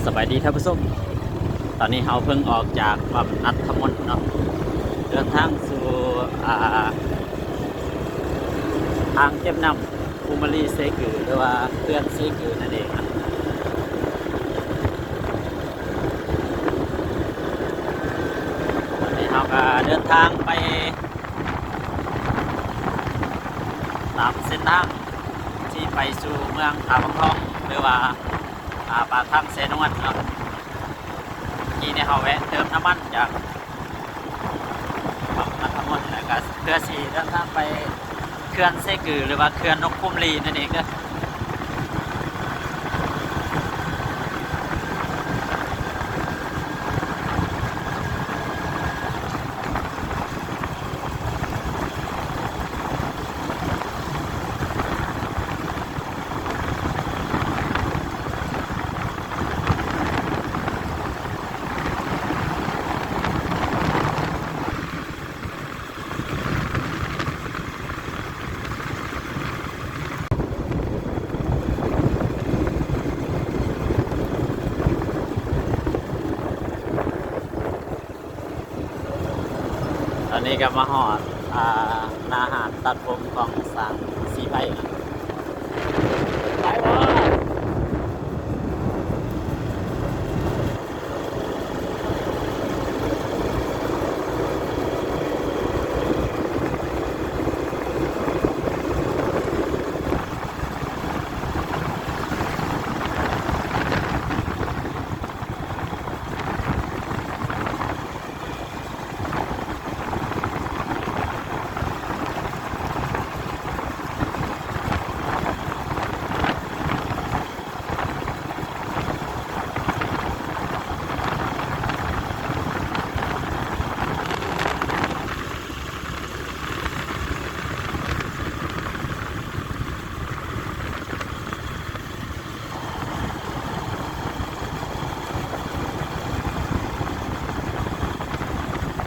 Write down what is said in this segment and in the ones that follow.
ສະບາຍດີທ່ານຜູ້ຊົມ, ຕອນນີ້ເຮົາເພິ່ງອອກຈາກປ້ຳນັດຖະມົນເນາະ, ເດີນທາງສູ່ ອ່າ ອ່າງເກັບນ້ຳພູມະລີເຊກື ຫຼືວ່າເຂື່ອນເຊກືນັ້ນເອງ. ຕອນນີ້ເຮົາກໍເດີນທາງໄປຕາມເສັ້ນທາງທີ່ໄປສູ່ເມືອງທ່າວັງທອງ ຫຼືວ່າ ອ່າ ປາກທາງເຊນວນເນາະ. ເມື່ອກີ້ນີ້ເຮົາແວະເຕີມນ້ຳມັນຈາກປ້ຳນ້ຳມັນ ແລ້ວກໍເພື່ອຊິເດີນທາງໄປເຂື່ອນເຊກື ຫຼືວ່າເຂື່ອນນົກຄູມລີນັ້ນເອງເດີ. ຕອນນີ້ກໍມາຮອດ ອ່າ ໜ້າຮ້ານຕັດຜົມຂອງຊ່າງສີໄພ.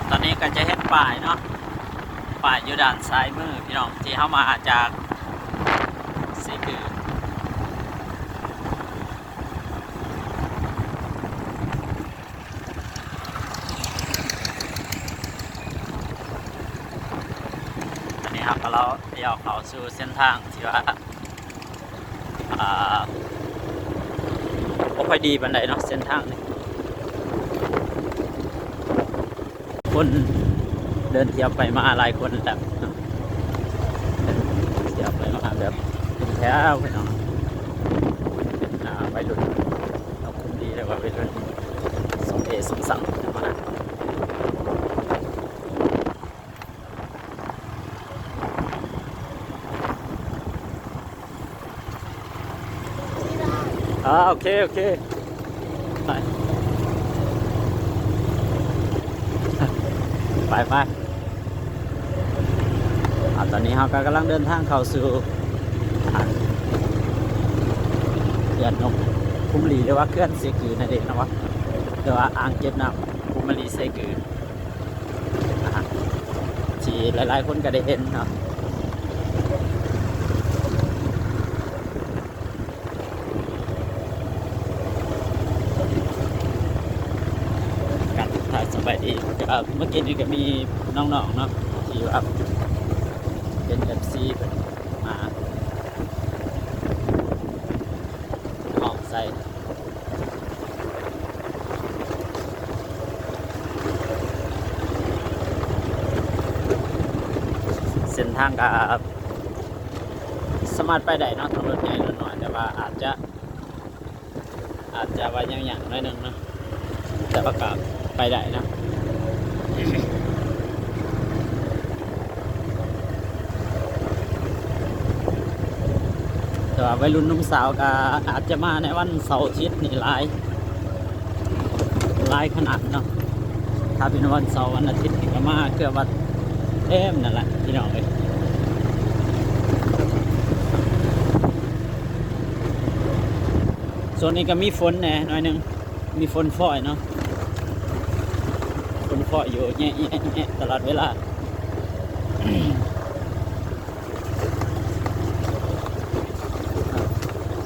ຕອນນີ້ກໍຈະເຫັນປ້າຍເນາະ, ປ້າຍຢູ່ດ້ານຊ້າຍມືພີ່ນ້ອງ ທີ່ເຮົາມາຈາກເຊກື. ຕອນນີ້ເຮົາກໍລຽວເຂົ້າສູ່ເສັ້ນທາງທີ່ວ່າ ອ່າ ບໍ່ຄ່ອຍດີປານໃດເນາະ ເສັ້ນທາງນີ້. ຄົນເດີນທຽວໄປມາຫຼາຍຄົນແລ້ວ, ເດີນທຽວໄປມາແບບເປັນແຖວພີ່ນ້ອງ. ເປັນ ອ່າ ໄວລຸ້ນເນາະ, ຄົນດີ ຫຼືວ່າໄວລຸ້ນຊົງເອຊົງສັງມາ. ອ່າ ໂອເຄ ໂອເຄ ໄປ ໄປ ໄປ. ອ່າ ຕອນນີ້ເຮົາກໍກຳລັງເດີນທາງເຂົ້າສູ່ ອ່າ ເຂື່ອນນົກຄຸມລີ ຫຼືວ່າເຂື່ອນເຊກືນັ້ນເອງເນາະ, ຫຼືວ່າອ່າງເກັບນ້ຳພູມະລີເຊກື. ອ່າ ທີ່ຫຼາຍໆຄົນກໍໄດ້ເຫັນເນາະ. ການທັກທາຍສະບາຍດີ ກໍເມື່ອກີ້ນີ້ກໍມີນ້ອງໆເນາະ ທີ່ວ່າເປັນເອັຟຊີເພິ່ນມາຮ້ອງໃສ່. ເສັ້ນທາງກໍສາມາດໄປໄດ້ເນາະ ທັງລົດໃຫຍ່ລົດນ້ອຍ, ແຕ່ວ່າອາດຈະ ອາດຈະວ່າຍັງໆໜ້ອຍໜຶ່ງເນາະ, ແຕ່ວ່າກໍໄປໄດ້ເນາະ. ໄວລຸ້ນໜຸ່ມສາວກໍອາດຈະມາໃນວັນເສົາອາທິດນີ້ຫຼາຍ ຫຼາຍຂະໜາດເນາະ. ຖ້າເປັນວັນເສົາວັນອາທິດນີ້ກໍມາເກືອບວ່າເຕັມນັ້ນແຫຼະພີ່ນ້ອງເອີຍ. ຊ່ວງນີ້ກໍມີຝົນແດ່ໜ້ອຍໜຶ່ງ ມີຝົນຝອຍເນາະ ຝົນຝອຍຢູ່ແຍະໆໆຕະຫຼອດເວລາ.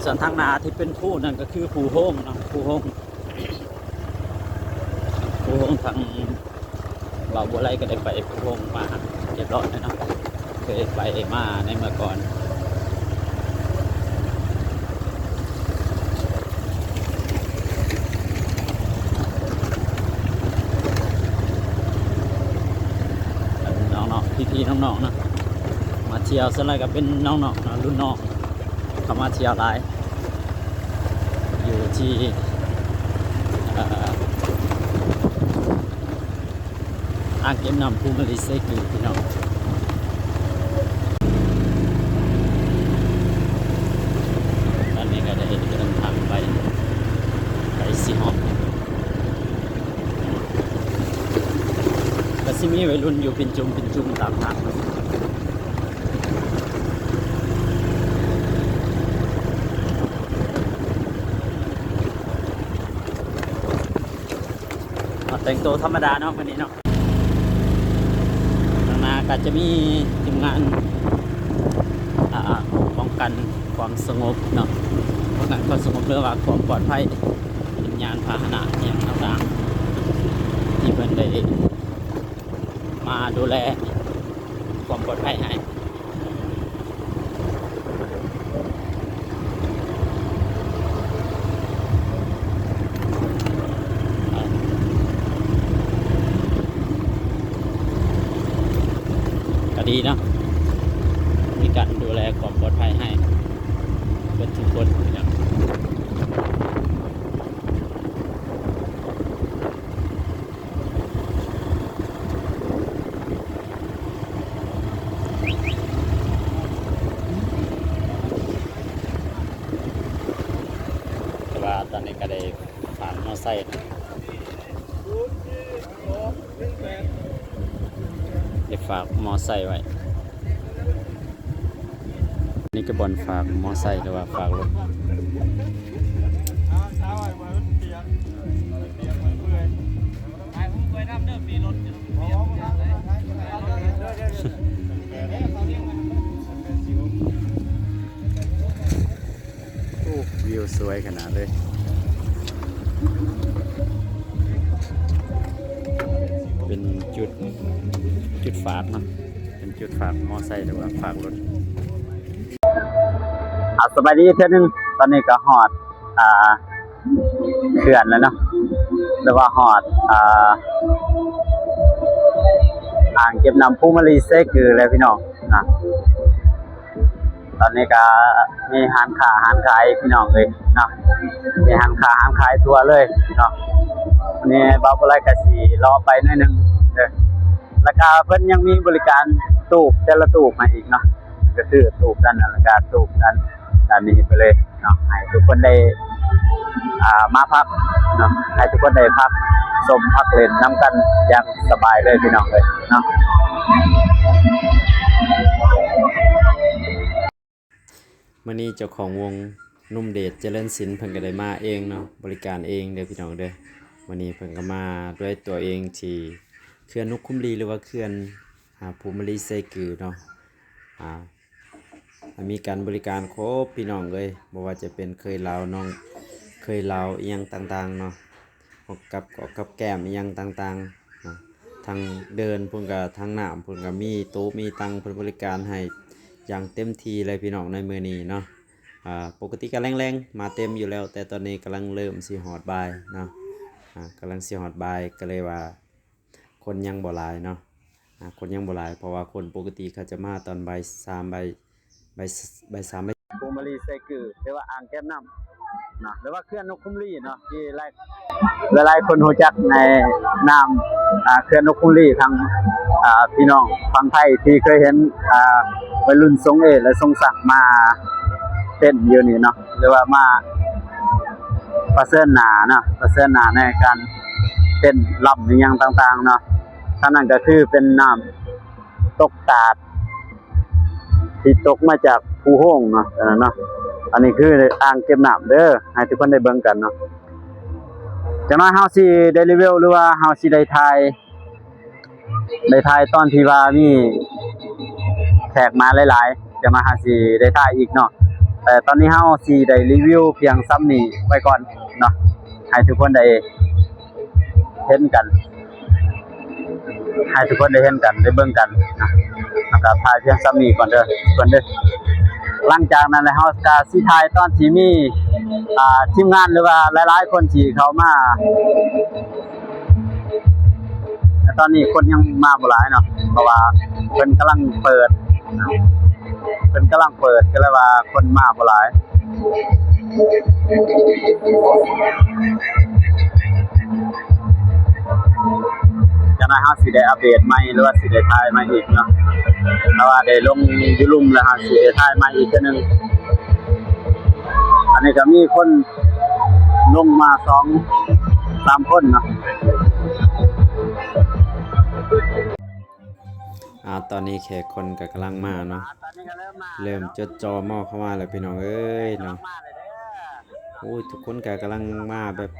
ສ່ວນທາງໜ້າທີ່ເປັນພູນັ້ນກໍຄືພູໂຮງເນາະ ພູໂຮງ ພູໂຮງທາງ ບ່າວບົວໄລກໍໄດ້ໄປພູໂຮງມາຮຽບຮ້ອຍແລ້ວເນາະ ເຄີຍໄປມາໃນເມື່ອກ່ອນ. ນ້ອງໆ ພີ່ໆ ນ້ອງໆ ເນາະ ມາທ່ຽວ ສ່ວນຫຼາຍກໍເປັນນ້ອງໆ ເນາະ ລຸ້ນນ້ອງ ເຂົ້າມາທ່ຽວຫຼາຍ ຢູ່ທີ່ ເອີ ອ່າງເກັບນ້ຳພູມະລີໄຊກື ພີ່ນ້ອງ. ຕອນນີ້ກໍໄດ້ເດີນທາງໄປ ໃກ້ຊິຮອດ ກໍຊິມີໄວລຸ້ນຢູ່ເປັນຈຸ່ມເປັນຈຸ່ມຕາມທາງ. ມາແຕ່ງໂຕທຳມະດາເນາະ ມື້ນີ້ເນາະ. ຂ້າງໜ້າກໍຈະມີທີມງານ ອ່າ ປ້ອງກັນຄວາມສະຫງົບເນາະ ປ້ອງກັນຄວາມສະຫງົບ ຫຼືວ່າຄວາມປອດໄພ ເປັນຍານພາຫະນະອີ່ຫຍັງຕ່າງໆ ທີ່ເພິ່ນໄດ້ມາດູແລຄວາມປອດໄພໃຫ້. ກໍດີເນາະ ມີການດູແລຄວາມປອດໄພໃຫ້ເບິດທຸກຄົນ. ແຕ່ວ່າຕອນນີ້ກໍໄດ້ຝາກມໍໄຊ ໄດ້ຝາກມໍໄຊໄວ້. ນີ້ກໍບ່ອນຝາກມໍໄຊ ຫຼືວ່າຝາກລົດ. ໂອ້ ວິວສວຍຂະໜາດເລີຍ. ເປັນຈຸດ ຈຸດຝາກເນາະ ເປັນຈຸດຝາກມໍໄຊ ຫຼືວ່າຝາກລົດ. ອ່າ ສະບາຍດີອີກເທື່ອໜຶ່ງ. ຕອນນີ້ກໍຮອດ ອ່າ ເຂື່ອນແລ້ວເນາະ ຫຼືວ່າຮອດ ອ່າ ອ່າງເກັບນ້ຳພູມະລີເຊກືແລ້ວພີ່ນ້ອງນະ. ຕອນນີ້ກໍມີຮ້ານຄ້າຮ້ານຂາຍພີ່ນ້ອງເອີຍເນາະ ມີຮ້ານຄ້າຮ້ານຂາຍທົ່ວເລີຍເນາະ. ນີ້ບ່າວບຸໄລກໍຊິເລາະໄປໜ້ອຍໜຶ່ງເດີ ແລ້ວກໍເພິ່ນຍັງມີບໍລິການຕູບແຕ່ລະຕູບໃຫ້ອີກເນາະ ກໍຄືຕູບດ້ານນັ້ນ ແລ້ວກໍຕູບດ້ານ ດ້ານນີ້ໄປເລີຍເນາະ ໃຫ້ທຸກຄົນໄດ້ ອ່າ ມາພັກເນາະ ໃຫ້ທຸກຄົນໄດ້ພັກຊົມພັກຫຼິ້ນນຳກັນຢ່າງສະບາຍເລີຍພີ່ນ້ອງເອີຍເນາະ. ມື້ນີ້ເຈົ້າຂອງວົງ ໜຸ່ມເດດ ຈະເລີນສິນ ເພິ່ນກໍໄດ້ມາເອງເນາະ ບໍລິການເອງເດີພີ່ນ້ອງເດີ. ມື້ນີ້ເພິ່ນກໍມາດ້ວຍຕົວເອງທີ່ເຂື່ອນນົກຂຸມຫຼີ ຫຼືວ່າເຂື່ອນ ອ່າ ພູມະລີໄຊກືເນາະ ອ່າ ມີການບໍລິການຄົບພີ່ນ້ອງເອີຍ ບໍ່ວ່າຈະເປັນເຂີຍລາວ ນ້ອງເຂີຍລາວ ອີ່ຫຍັງຕ່າງໆເນາະ ກັບ ກັບແກ້ມອີ່ຫຍັງຕ່າງໆເນາະ. ທາງເດີ່ນພຸ້ນກະ ທາງນ້ຳພຸ້ນກະມີໂຕະມີຕັ່ງ ເພິ່ນບໍລິການໃຫ້ຢ່າງເຕັມທີ່ເລີຍພີ່ນ້ອງໃນມື້ນີ້ເນາະ. ອ່າ ປົກກະຕິກະແລງໆມາເຕັມຢູ່ແລ້ວ ແຕ່ຕອນນີ້ກຳລັງເລີ່ມຊິຮອດບ່າຍເນາະ ອ່າ ກຳລັງຊິຮອດບ່າຍ ກໍເລີຍວ່າຄົນຍັງບໍ່ຫຼາຍເນາະ ອ່າ ຄົນຍັງບໍ່ຫຼາຍ ເພາະວ່າຄົນປົກກະຕິເຂົາຈະມາຕອນບ່າຍສາມ ບ່າຍ ບ່າຍ ບ່າຍສາມ ບ່າຍ ພູມະລີໄຊກື ຫຼືວ່າອ່າງເກັບນ້ຳເນາະ ຫຼືວ່າເຂື່ອນນົກຂຸມຫຼີເນາະ ທີ່ຫຼາຍ ຫຼາຍໆຄົນຮູ້ຈັກໃນນາມ ອ່າ ເຂື່ອນນົກຂຸມຫຼີ ທາງ ອ່າ ພີ່ນ້ອງຝັ່ງໄທທີ່ເຄີຍເຫັນ ອ່າ ໄວລຸ້ນຊົງເອ ແລະ ຊົງສັງມາ ເຕັ້ນຢູ່ນີ້ເນາະ ຫຼືວ່າມາປະເຊີນໜ້າເນາະ ປະເຊີນໜ້າໃນການເຕັ້ນລຳອີ່ຫຍັງຕ່າງໆເນາະ. ທາງນັ້ນກໍຄືເປັນນ້ຳຕົກຕາດ ທີ່ຕົກມາຈາກພູໂຮງເນາະ ອັນນັ້ນເນາະ. ອັນນີ້ຄືອ່າງເກັບນ້ຳເດີ ໃຫ້ທຸກຄົນໄດ້ເບິ່ງກັນເນາະ. ຈັກໜ້ອຍເຮົາຊິໄດ້ຣີວິວ ຫຼືວ່າເຮົາຊິໄດ້ຖ່າຍ ໄດ້ຖ່າຍຕອນທີ່ວ່າມີແຂກມາຫຼາຍໆ ຈັກໜ້ອຍເຮົາຊິໄດ້ຖ່າຍອີກເນາະ. ແຕ່ຕອນນີ້ເຮົາຊິໄດ້ຣີວິວພຽງສ່ຳນີ້ໄວ້ກ່ອນເນາະ ໃຫ້ທຸກຄົນໄດ້ເຫັນກັນ ໃຫ້ທຸກຄົນໄດ້ເຫັນກັນ ໄດ້ເບິ່ງກັນນະ. ແລ້ວກໍຖ່າຍພຽງສ່ຳນີ້ກ່ອນເດີ ກ່ອນເດີ. ຫຼັງຈາກນັ້ນແລ້ວ ເຮົາກໍຊິຖ່າຍຕອນທີ່ມີ ອ່າ ທີມງານ ຫຼືວ່າຫຼາຍໆຄົນທີ່ເຂົ້າມາ. ແຕ່ຕອນນີ້ຄົນຍັງມາບໍ່ຫຼາຍເນາະ ເພາະວ່າເພິ່ນກຳລັງເປີດ ເພິ່ນກຳລັງເປີດ ກໍເລີຍວ່າຄົນມາບໍ່ຫຼາຍ. ຈັກໜ້ອຍເຮົາຊິໄດ້ອັບເດດໃໝ່ ຫຼືວ່າຊິໄດ້ຖ່າຍໃໝ່ອີກເນາະ. ຖ້າວ່າໄດ້ລົງຢູ່ລຸ່ມແລ້ວ ເຮົາຊິໄດ້ຖ່າຍໃໝ່ອີກເທື່ອໜຶ່ງ. ອັນນີ້ກໍມີຄົນລົງມາສອງສາມຄົນເນາະ. ອ່າ ຕອນນີ້ແຂກຄົນກໍກຳລັງມາເນາະ ເລີ່ມຈົດຈ່ອມອກເຂົ້າມາແລ້ວພີ່ນ້ອງເອີຍເນາະ. ໂອ້ຍ ທຸກຄົນກໍກຳລັງມາແບບ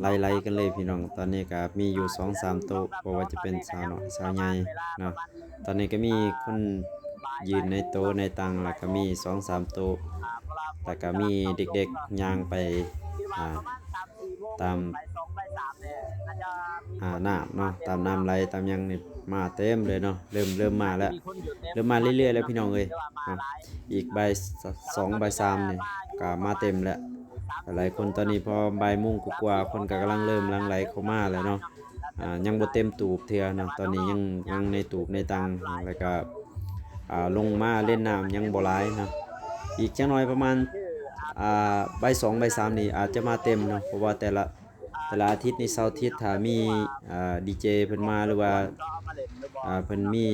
ໄລ່ໆກັນເລີຍພີ່ນ້ອງ. ຕອນນີ້ກໍມີຢູ່ສອງສາມໂຕະ ບໍ່ວ່າຈະເປັນສາວນ້ອຍສາວໃຫຍ່ເນາະ. ຕອນນີ້ກໍມີຄົນຢືນໃນໂຕະໃນຕັ່ງ ແລ້ວກໍມີສອງສາມໂຕະ ແລ້ວກໍມີເດັກໆຍ່າງໄປ ອ່າ ຕາມ ອ່າ ນ້ຳເນາະ ຕາມນ້ຳໄຫຼຕາມຫຍັງນີ້ມາເຕັມເລີຍເນາະ. ເລີ່ມ ເລີ່ມມາແລ້ວ ເລີ່ມມາເລື້ອຍໆແລ້ວພີ່ນ້ອງເອີຍເນາະ. ອີກບ່າຍສອງ ບ່າຍສາມນີ້ກໍມາເຕັມແລ້ວ ຫຼາຍຄົນ. ຕອນນີ້ພໍບ່າຍໂມງກວ່າໆ ຄົນກໍກຳລັງເລີ່ມຫຼັ່ງໄຫຼເຂົ້າມາແລ້ວເນາະ. ອ່າ ຍັງບໍ່ເຕັມຕູບເທື່ອເນາະ ຕອນນີ້ຍັງ ຍັງໃນຕູບໃນຕັ່ງ ແລ້ວກໍ ອ່າ ລົງມາຫຼິ້ນນ້ຳຍັງບໍ່ຫຼາຍເນາະ. ອີກຈັກໜ້ອຍປະມານ ອ່າ ບ່າຍສອງ ບ່າຍສາມນີ້ອາດຈະມາເຕັມເນາະ ເພາະວ່າແຕ່ລະ ແຕ່ລະອາທິດນີ້ ເສົາອາທິດ ຖ້າມີ ອ່າ ດີເຈເພິ່ນມາ ຫຼືວ່າ ອ່າ ເພິ່ນມີ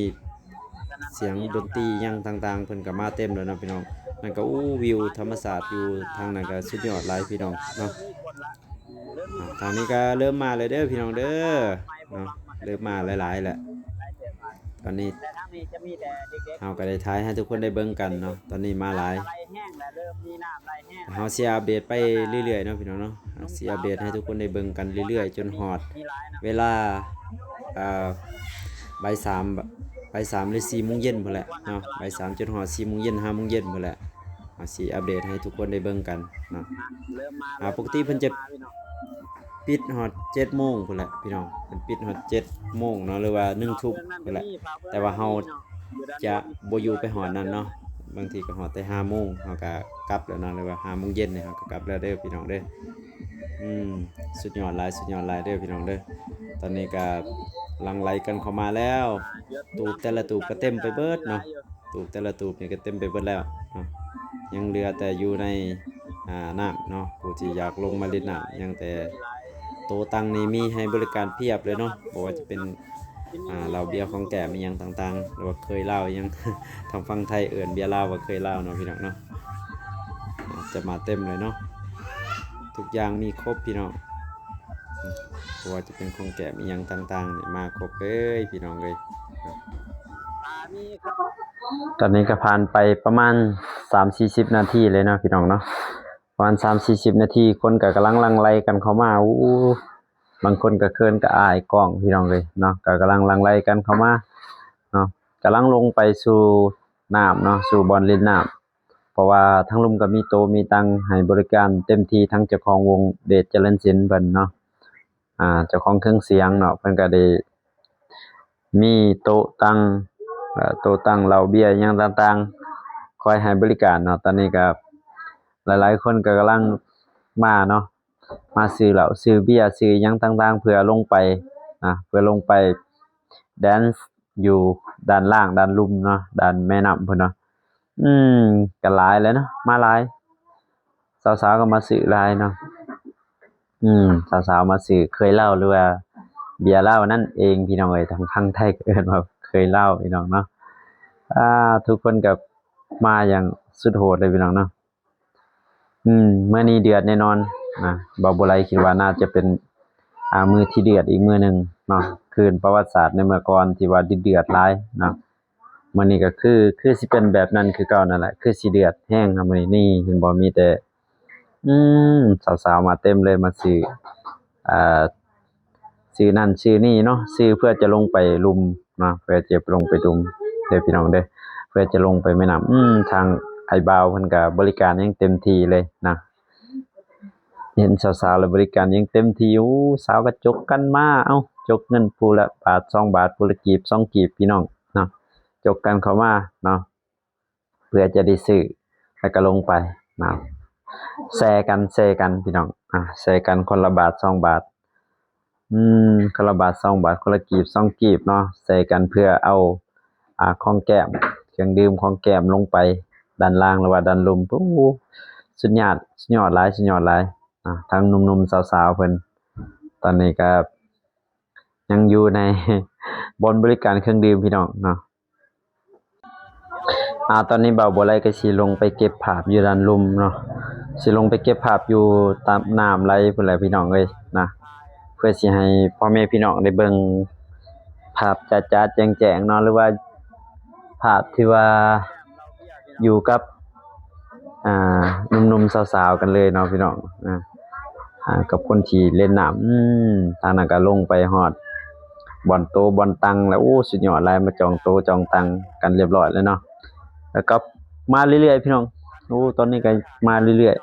ສຽງດົນຕີຫຍັງຕ່າງໆ ເພິ່ນກໍມາເຕັມແລ້ວເນາະພີ່ນ້ອງ. ນັ້ນກໍ ໂອ້ ວິວທຳມະຊາດຢູ່ທາງນັ້ນກໍສຸດຍອດຫຼາຍພີ່ນ້ອງເນາະ. ອ່າ ທາງນີ້ກໍເລີ່ມມາແລ້ວເດີພີ່ນ້ອງເດີເນາະ ເລີ່ມມາຫຼາຍໆແລ້ວ. ຕອນນີ້ເຮົາກໍໄດ້ຖ່າຍໃຫ້ທຸກຄົນໄດ້ເບິ່ງກັນເນາະ ຕອນນີ້ມາຫຼາຍ. ເຮົາຊິອັບເດດໄປເລື້ອຍໆເນາະພີ່ນ້ອງເນາະ ເຮົາຊິອັບເດດໃຫ້ທຸກຄົນໄດ້ເບິ່ງກັນເລື້ອຍໆ ຈົນຮອດເວລາ ເອີ ບ່າຍສາມ ບ່າຍສາມ ຫຼື ສີ່ໂມງເຢັນພຸ້ນແຫຼະເນາະ. ບ່າຍສາມຈົນຮອດສີ່ໂມງເຢັນ ຫ້າໂມງເຢັນພຸ້ນແຫຼະ. ອ່າ ຊິອັບເດດໃຫ້ທຸກຄົນໄດ້ເບິ່ງກັນເນາະ. ອ່າ ປົກກະຕິເພິ່ນຈະປິດຮອດເຈັດໂມງພຸ້ນແຫຼະພີ່ນ້ອງ ເພິ່ນປິດຮອດເຈັດໂມງເນາະ ຫຼືວ່າໜຶ່ງທຸ່ມພຸ້ນແຫຼະ. ແຕ່ວ່າເຮົາຈະບໍ່ຢູ່ໄປຮອດນັ້ນເນາະ ບາງທີກໍຮອດແຕ່ຫ້າໂມງ ເຮົາກໍກັບແລ້ວເນາະ ຫຼືວ່າຫ້າໂມງເຢັນນີ້ເຮົາກໍກັບແລ້ວເດີພີ່ນ້ອງເດີ. ອືມ ສຸດຍອດຫຼາຍ ສຸດຍອດຫຼາຍເດີພີ່ນ້ອງເດີ. ຕອນນີ້ກໍຫຼັ່ງໄຫຼກັນເຂົ້າມາແລ້ວ ຕູບແຕ່ລະຕູບກໍເຕັມໄປເບິດເນາະ. ຕູບແຕ່ລະຕູບນີ້ກໍເຕັມໄປເບິດແລ້ວເນາະ ຍັງເຫຼືອແຕ່ຢູ່ໃນ ອ່າ ນ້ຳເນາະ. ຜູ້ທີ່ຢາກລົງມາຫຼິ້ນນ້ຳ ຍັງແຕ່ໂຕະຕັ່ງນີ້ມີໃຫ້ບໍລິການພຽບເລີຍເນາະ ບໍ່ວ່າຈະເປັນ ອ່າ ເຫຼົ້າເບຍຂອງແກ້ມອີ່ຫຍັງຕ່າງໆ ຫຼືວ່າເຂີຍລາວອີ່ຫຍັງ ທາງຝັ່ງໄທເອີ້ນເບຍລາວວ່າເຂີຍລາວເນາະພີ່ນ້ອງເນາະ. ອ່າ ຈະມາເຕັມເລີຍເນາະ ທຸກຢ່າງມີຄົບພີ່ນ້ອງ. ບໍ່ວ່າຈະເປັນຂອງແກ້ມອີ່ຫຍັງຕ່າງໆນີ້ມາຄົບເລີຍພີ່ນ້ອງເອີຍ. ຕອນນີ້ກໍຜ່ານໄປປະມານສາມສີ່ສິບນາທີເລີຍເນາະພີ່ນ້ອງເນາະ ປະມານສາມສີ່ສິບນາທີ ຄົນກໍກຳລັງຫຼັ່ງໄຫຼກັນເຂົ້າມາ. ໂອ້ ບາງຄົນກໍເຂີນກໍອາຍກ້ອງພີ່ນ້ອງເອີຍເນາະ ກໍກຳລັງຫຼັ່ງໄຫຼກັນເຂົ້າມາເນາະ ກຳລັງລົງໄປສູ່ນ້ຳເນາະ ສູ່ບ່ອນຫຼິ້ນນ້ຳ. ເພາະວ່າທາງລຸ່ມກໍມີໂຕະມີຕັ່ງໃຫ້ບໍລິການເຕັມທີ່ ທັງເຈົ້າຂອງວົງເບດຈະເລີນສິນເພິ່ນເນາະ ອ່າ ເຈົ້າຂອງເຄື່ອງສຽງເນາະ ເພິ່ນກໍໄດ້ມີໂຕະຕັ່ງ ເອີ ໂຕະຕັ່ງເຫຼົ້າເບຍຫຍັງຕ່າງໆ ຄອຍໃຫ້ບໍລິການເນາະ. ຕອນນີ້ກໍຫຼາຍໆຄົນກໍກຳລັງມາເນາະ ມາຊື້ເຫຼົ້າ ຊື້ເບຍ ຊື້ຫຍັງຕ່າງໆ ເພື່ອລົງໄປນະ ເພື່ອລົງໄປແດນຢູ່ດ້ານລ່າງ ດ້ານລຸ່ມເນາະ ດ້ານແມ່ນ້ຳພຸ້ນເນາະ. ອືມ ກໍຫຼາຍແຫຼະເນາະ ມາຫຼາຍ ສາວໆກໍມາຊື້ຫຼາຍເນາະ. ອືມ ສາວໆມາຊື້ເຂີຍລາວ ຫຼືວ່າເບຍລາວນັ້ນເອງພີ່ນ້ອງເອີຍ ທາງຝັ່ງໄທກໍເອີ້ນວ່າເຂີຍລາວພີ່ນ້ອງເນາະ. ອ່າ ທຸກຄົນກໍມາຢ່າງ ສຸດໂຫດເລີຍພີ່ນ້ອງເນາະ. ອືມ ມື້ນີ້ເດືອດແນ່ນອນນະ. ບ່າວບົວໄລຄິດວ່າໜ້າຈະເປັນ ອ່າ ມື້ທີ່ເດືອດອີກມື້ໜຶ່ງເນາະ, ຄືນປະຫວັດສາດໃນເມື່ອກ່ອນທີ່ວ່າເດືອດຫຼາຍເນາະ. ມື້ນີ້ກໍຄື ຄືຊິເປັນແບບນັ້ນຄືເກົ່ານັ້ນແຫຼະ, ຄືຊິເດືອດແຮງນະມື້ນີ້. ນີ້ເຫັນບໍ່ ມີແຕ່ ອືມ ສາວໆມາເຕັມເລີຍ ມາຊື້ ອ່າ ຊື້ນັ້ນຊື້ນີ້ເນາະ, ຊື້ເພື່ອຈະລົງໄປລຸ່ມເນາະ, ເພື່ອຈະລົງໄປລຸ່ມເດີພີ່ນ້ອງເດີ, ເພື່ອຈະລົງໄປແມ່ນ້ຳ. ອືມ ທາງອ້າຍບ່າວເພິ່ນກໍບໍລິການຢ່າງເຕັມທີ່ເລີຍນະ. ເຫັນສາວໆແລ້ວບໍລິການຢ່າງເຕັມທີ່. ໂອ້ ສາວກໍຈົກກັນມາ, ເອົ້າ ຈົກເງິນຜູ້ລະບາດສອງບາດ ຜູ້ລະກີບສອງກີບ ພີ່ນ້ອງເນາະ, ຈົກກັນເຂົ້າມາເນາະ ເພື່ອຈະໄດ້ຊື້ ແລ້ວກໍລົງໄປນະ. ແຊກັນ ແຊກັນ ພີ່ນ້ອງ, ອ່າ ແຊກັນຄົນລະບາດສອງບາດ. ອືມ ຄົນລະບາດສອງບາດ ຄົນລະກີບສອງກີບເນາະ, ໃສ່ກັນເພື່ອເອົາ ອ່າ ຂອງແກ້ມ ເຄື່ອງດື່ມຂອງແກ້ມລົງໄປດ້ານລ່າງ ຫຼືວ່າດ້ານລຸ່ມ. ໂອ້ ສຸດຍອດ ສຸດຍອດຫຼາຍ ສຸດຍອດຫຼາຍ. ອ່າ ທັງໜຸ່ມໆ ສາວໆ ເພິ່ນ ຕອນນີ້ກໍຍັງຢູ່ໃນບ່ອນບໍລິການເຄື່ອງດື່ມ ພີ່ນ້ອງເນາະ. ອ່າ ຕອນນີ້ບ່າວບົວໄລກໍຊິລົງໄປເກັບພາບຢູ່ດ້ານລຸ່ມເນາະ, ຊິລົງໄປເກັບພາບຢູ່ຕາມນ້ຳໄຫຼພຸ້ນແຫຼະພີ່ນ້ອງເອີຍນະ, ເພື່ອຊິໃຫ້ພໍ່ແມ່ພີ່ນ້ອງໄດ້ເບິ່ງພາບຈະໆແຈ້ງໆເນາະ, ຫຼືວ່າພາບທີ່ວ່າຢູ່ກັບ ອ່າ ໜຸ່ມໆສາວໆກັນເລີຍເນາະພີ່ນ້ອງ. ອ່າ ອ່າ ກັບຄົນທີ່ເລ່ນນ້ຳ. ອືມ ທາງນັ້ນກໍລົງໄປຮອດບ່ອນໂຕບ່ອນຕັ່ງແລ້ວ. ໂອ້ ສຸດຍອດຫຼາຍ, ມາຈອງໂຕຈອງຕັ່ງກັນລຽບຮ້ອຍແລ້ວເນາະ, ແລ້ວກໍມາເລື້ອຍໆ ພີ່ນ້ອງ. ໂອ້ ຕອນນີ້ກໍມາເລື້ອຍ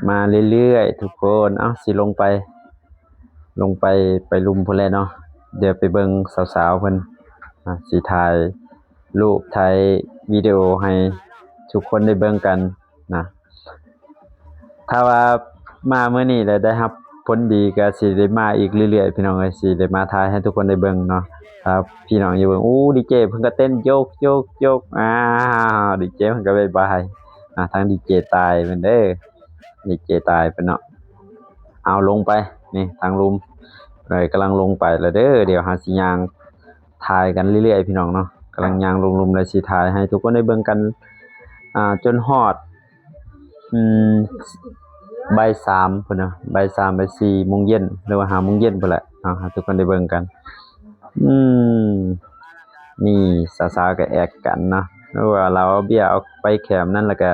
ໆ ມາເລື້ອຍໆທຸກຄົນ. ເອົ້າ ຊິລົງໄປ ລົງໄປ ໄປລຸ່ມພຸ້ນແຫຼະເນາະ. ດຽວໄປເບິ່ງສາວໆເພິ່ນ ອ່າ ຊິຖ່າຍຮູບ ຖ່າຍວິດີໂອໃຫ້ທຸກຄົນໄດ້ເບິ່ງກັນນະ. ຖ້າວ່າມາມື້ນີ້ແລ້ວໄດ້ຮັບຜົນດີ ກໍຊິໄດ້ມາອີກເລື້ອຍໆ ພີ່ນ້ອງເອີຍ, ຊິໄດ້ມາຖ່າຍໃຫ້ທຸກຄົນໄດ້ເບິ່ງເນາະ. ຖ້າພີ່ນ້ອງຢາກເບິ່ງ ໂອ້ ດີເຈເພິ່ນກໍເຕັ້ນໂຢກໆໆ. ອ້າວ ດີເຈເພິ່ນກໍບາຍບາຍ ອ່າ ທາງດີເຈຕາຍເພິ່ນເດີ, ດີເຈຕາຍເພິ່ນເນາະ. ເອົາ ລົງໄປ ນີ້ທາງລຸ່ມເລີຍ, ກຳລັງລົງໄປແລ້ວເດີ. ດຽວເຮົາຊິຍ່າງຖ່າຍກັນເລື້ອຍໆ ພີ່ນ້ອງເນາະ, ກຳລັງຍ່າງລົງລຸ່ມ ແລ້ວຊິຖ່າຍໃຫ້ທຸກຄົນໄດ້ເບິ່ງກັນ ອ່າ ຈົນຮອດ ອືມ ບ່າຍສາມພຸ້ນນະ, ບ່າຍສາມ ບ່າຍສີ່ໂມງເຢັນ ຫຼືວ່າຫ້າໂມງເຢັນພຸ້ນແຫຼະເນາະ, ໃຫ້ທຸກຄົນໄດ້ເບິ່ງກັນ. ອືມ ນີ້ສາວໆກໍແອກກັນເນາະ, ຫຼືວ່າເຫຼົ້າເອົາເບຍເອົາໄປແຄມນັ້ນ ແລ້ວກໍ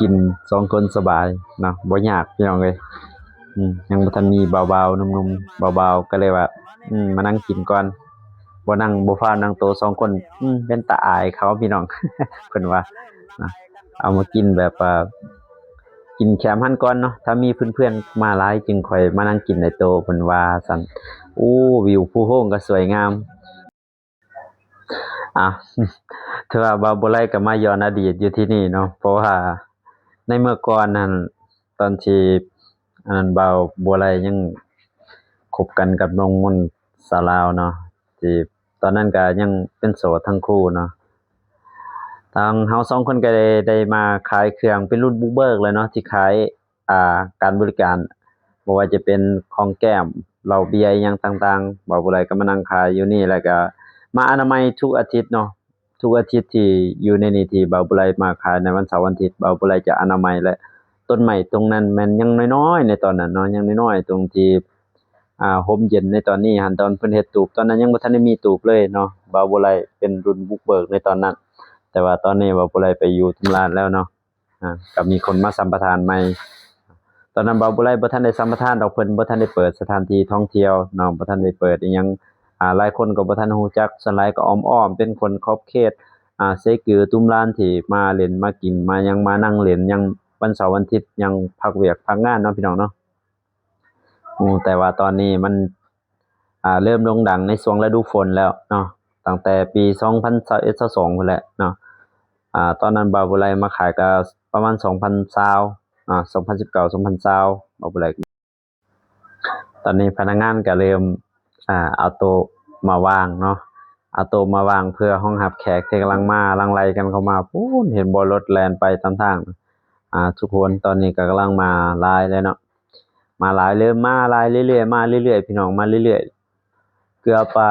ກິນສອງຄົນສະບາຍເນາະ, ບໍ່ຍາກ ພີ່ນ້ອງເອີຍ. ອືມ ຍັງບໍ່ທັນມີບ່າວໆ ໜຸ່ມໆ ບ່າວໆ ກໍເລີຍວ່າ ອືມ ມານັ່ງກິນກ່ອນ, ບໍ່ນັ່ງ ບໍ່ພານັ່ງໂຕະສອງຄົນ ອືມ ເປັນຕາອາຍເຂົາ ພີ່ນ້ອງ ເພິ່ນວ່ານະ. ເອົາມາກິນແບບວ່າ ກິນແຄມຫັ້ນກ່ອນເນາະ, ຖ້າມີເພື່ອນໆມາຫຼາຍຈຶ່ງຄ່ອຍມານັ່ງກິນໃນໂຕະ ເພິ່ນວ່າຊັ້ນ. ໂອ້ ວິວພູໂຮງກໍສວຍງາມ. ອ່າ ຖືວ່າບ່າວບົວໄລກໍມາຍ້ອນອະດີດຢູ່ທີ່ນີ້ເນາະ, ເພາະວ່າໃນເມື່ອກ່ອນນັ້ນ ຕອນທີ່ອັນນັ້ນ ບ່າວບົວໄລຍັງຄົບກັນກັບນ້ອງມົນສາວລາວເນາະ, ທີ່ຕອນນັ້ນກໍຍັງເປັນໂສດທັງຄູ່ເນາະ. ທາງເຮົາສອງຄົນກໍໄດ້ ໄດ້ມາຂາຍເຄື່ອງເປັນລຸ້ນບຸກເບີກເລີຍເນາະ, ທີ່ຂາຍ ອ່າ ການບໍລິການ ບໍ່ວ່າຈະເປັນຂອງແກ້ມ ເຫຼົ້າເບຍ ອີ່ຫຍັງຕ່າງໆ. ບ່າວບົວໄລກໍມານັ່ງຂາຍຢູ່ນີ້ ແລ້ວກໍມາອະນາໄມທຸກອາທິດເນາະ, ທຸກອາທິດທີ່ຢູ່ໃນນີ້ ທີ່ບ່າວບົວໄລມາຂາຍໃນວັນເສົາວັນອາທິດ ບ່າວບົວໄລຈະອະນາໄມ. ແລະ ຕົ້ນໄມ້ຕົງນັ້ນແມ່ນຍັງນ້ອຍໆໃນຕອນນັ້ນເນາະ, ຍັງນ້ອຍໆ ຕົງທີ່ ອ່າ ຮົ່ມເຢັນໃນຕອນນີ້ຫັ້ນ. ຕອນເພິ່ນເຮັດຕູບ ຕອນນັ້ນຍັງບໍ່ທັນໄດ້ມີຕູບເລີຍເນາະ, ບ່າວບົວໄລເປັນລຸ້ນບຸກເບີກໃນຕອນນັ້ນ, ແຕ່ວ່າຕອນນີ້ບ່າວບົວໄລໄປຢູ່ທຸມລາດແລ້ວເນາະ. ອ່າ ກໍມີຄົນມາສຳປະທານໃໝ່. ຕອນນັ້ນບ່າວບົວໄລບໍ່ທັນໄດ້ສຳປະທານດອກ, ເພິ່ນບໍ່ທັນໄດ້ເປີດສະຖານທີ່ທ່ອງທ່ຽວເນາະ, ບໍ່ທັນໄດ້ເປີດອີ່ຫຍັງ. ອ່າ ຫຼາຍຄົນກໍບໍ່ທັນຮູ້ຈັກ, ສ່ວນຫຼາຍກໍອ້ອມໆ ເປັນຄົນຂອບເຂດ ອ່າ ເຊກື ຕຸ້ມລານ ທີ່ມາຫຼິ້ນມາກິນມາຫຍັງ ມານັ່ງຫຼິ້ນຫຍັງ ວັນເສົາວັນອາທິດ ຫຍັງພັກວຽກພັກງານເນາະ ພີ່ນ້ອງເນາະ. ໂອ້ ແຕ່ວ່າຕອນນີ້ມັນ ອ່າ ເລີ່ມໂດ່ງດັງໃນຊ່ວງລະດູຝົນແລ້ວເນາະ, ຕັ້ງແຕ່ປີສອງພັນຊາວເອັດ ຊາວສອງພຸ້ນແຫຼະເນາະ. ອ່າ ຕອນນັ້ນບ່າວບົວໄລມາຂາຍກໍປະມານສອງພັນຊາວ ອ່າ ສອງພັນສິບເກົ້າ ສອງພັນຊາວ ບ່າວບົວໄລ. ຕອນນີ້ພະນັກງານກໍເລີ່ມ ອ່າ ເອົາໂຕະມາວາງເນາະ, ເອົາໂຕະມາວາງເພື່ອຮອງຮັບແຂກທີ່ກຳລັງມາ ຫຼັ່ງໄຫຼກັນເຂົ້າມາ. ພຸ້ນ ເຫັນບໍ່ ລົດແລ່ນໄປຕາມທາງ. ອ່າ ທຸກຄົນ ຕອນນີ້ກໍກຳລັງມາຫຼາຍແລ້ວເນາະ, ມາຫຼາຍເລີຍ ມາຫຼາຍເລື້ອຍໆ ມາເລື້ອຍໆ ພີ່ນ້ອງ ມາເລື້ອຍໆ. ເກືອບວ່າ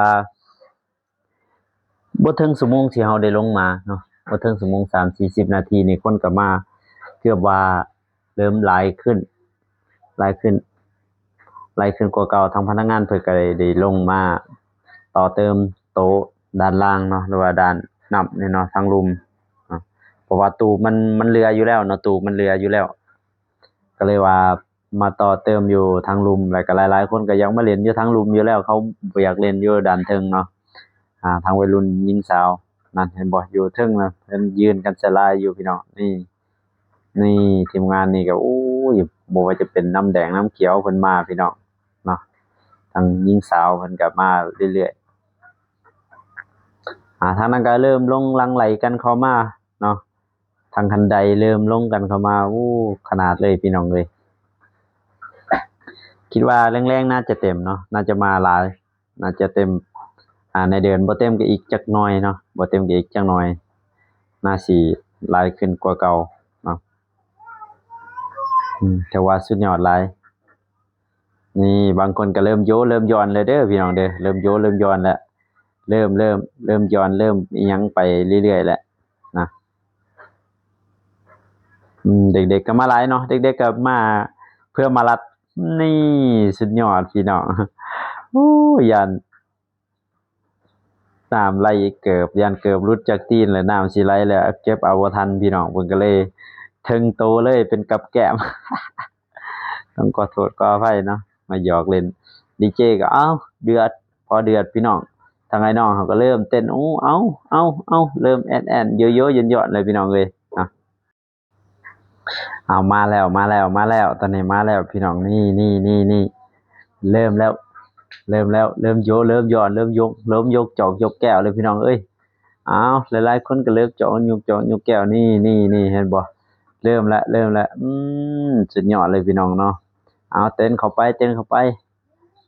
ບໍ່ເຖິງຊົ່ວໂມງທີ່ເຮົາໄດ້ລົງມາເນາະ, ບໍ່ເຖິງຊົ່ວໂມງ ສາມສີ່ສິບນາທີນີ້ ຄົນກໍມາເກືອບວ່າເລີ່ມຫຼາຍຂຶ້ນ ຫຼາຍຂຶ້ນ ຫຼາຍຂຶ້ນກວ່າເກົ່າ. ທາງພະນັກງານເພິ່ນກໍໄດ້ ໄດ້ລົງມາຕໍ່ເຕີມໂຕະດ້ານລ່າງເນາະ ຫຼືວ່າດ້ານນ້ຳນີ້ເນາະ ທາງລຸ່ມເນາະ ເພາະວ່າຕູ້ມັນ ມັນເຫຼືອຢູ່ແລ້ວເນາະ ຕູ້ມັນເຫຼືອຢູ່ແລ້ວ ກໍເລີຍວ່າມາຕໍ່ເຕີມຢູ່ທາງລຸ່ມ ແລ້ວກໍຫຼາຍໆຄົນກໍຢາກມາຫຼິ້ນຢູ່ທາງລຸ່ມຢູ່ແລ້ວ ເຂົາບໍ່ຢາກຫຼິ້ນຢູ່ດ້ານເທິງເນາະ. ອ່າ ທາງໄວລຸ້ນຍິງສາວນັ້ນ ເຫັນບໍ່ ຢູ່ເທິງນະ ເພິ່ນຢືນກັນສະຫຼາຍຢູ່ພີ່ນ້ອງ. ນີ້ ນີ້ທີມງານນີ້ກໍ ໂອ້ຍ ບໍ່ວ່າຈະເປັນນ້ຳແດງນ້ຳຂຽວເພິ່ນມາພີ່ນ້ອງເນາະ ທາງຍິງສາວເພິ່ນກໍມາເລື້ອຍໆ. ອ່າ ທາງນັ້ນກໍເລີ່ມລົງຫຼັ່ງໄຫຼກັນເຂົ້າມາເນາະ ທາງຄັນໄດເລີ່ມລົງກັນເຂົ້າມາ ໂອ້ ຂະໜາດເລີຍພີ່ນ້ອງເອີຍ. ຄິດວ່າແລງໆໜ້າຈະເຕັມເນາະ ໜ້າຈະມາຫຼາຍ ໜ້າຈະເຕັມ ອ່າ ໃນເດີ່ນ ບໍ່ເຕັມກໍອີກຈັກໜ່ອຍເນາະ ບໍ່ເຕັມກໍອີກຈັກໜ່ອຍ ໜ້າຊິຫຼາຍຂຶ້ນກວ່າເກົ່າເນາະ. ອືມ ຖືວ່າສຸດຍອດຫຼາຍ. ນີ້ບາງຄົນກໍເລີ່ມໂຢ ເລີ່ມຢ່ອນແລ້ວເດີພີ່ນ້ອງເດີ ເລີ່ມໂຢ ເລີ່ມຢ່ອນແລ້ວ ເລີ່ມ ເລີ່ມ ເລີ່ມຢ່ອນ ເລີ່ມອີ່ຫຍັງໄປເລື້ອຍໆແລ້ວນະ. ອືມ ເດັກໆກໍມາຫຼາຍເນາະ ເດັກໆກໍມາເພື່ອມາລັດ. ນີ້ສຸດຍອດພີ່ນ້ອງ ໂອ້ ຢ້ານ ນ້ຳໄຫຼເກີບ ຢ້ານເກີບຫຼຸດຈາກຕີນ ແລ້ວນ້ຳຊິໄຫຼ ແລ້ວເກັບເອົາບໍ່ທັນພີ່ນ້ອງ ເພິ່ນກໍເລີຍເທິງໂຕເລີຍເປັນກັບແກ້ມ ຕ້ອງຂໍໂທດຂໍອະໄພເນາະ ມາຫຍອກຫຼິ້ນ. ດີເຈກໍ ເອົ້າ ເດືອດ ພໍເດືອດພີ່ນ້ອງ ທາງອ້າຍນ້ອງເຮົາກໍເລີ່ມເຕັ້ນ ໂອ້ ເອົ້າ ເອົ້າ ເອົ້າ ເລີ່ມແອນໆ ໂຢໆ ຢ້ອນໆ ເລີຍພີ່ນ້ອງເອີຍ ເອົາ ເອົາ ມາແລ້ວ ມາແລ້ວ ມາແລ້ວ ຕອນນີ້ມາແລ້ວພີ່ນ້ອງ. ນີ້ ນີ້ ນີ້ ນີ້ ເລີ່ມແລ້ວ ເລີ່ມແລ້ວ ເລີ່ມໂຢ ເລີ່ມຢ່ອນ ເລີ່ມຍົກ ເລີ່ມຍົກຈອກຍົກແກ້ວເລີຍພີ່ນ້ອງເອີຍ. ເອົາ ຫຼາຍໆຄົນກໍເລີ່ມຈອກຍົກຈອກຍົກແກ້ວ ນີ້ ນີ້ ນີ້ ເຫັນບໍ່ ເລີ່ມແລ້ວ ເລີ່ມແລ້ວ. ອືມ ສຸດຍອດເລີຍພີ່ນ້ອງເນາະ. ເອົາ ເຕັ້ນເຂົ້າໄປ ເຕັ້ນເຂົ້າໄປ.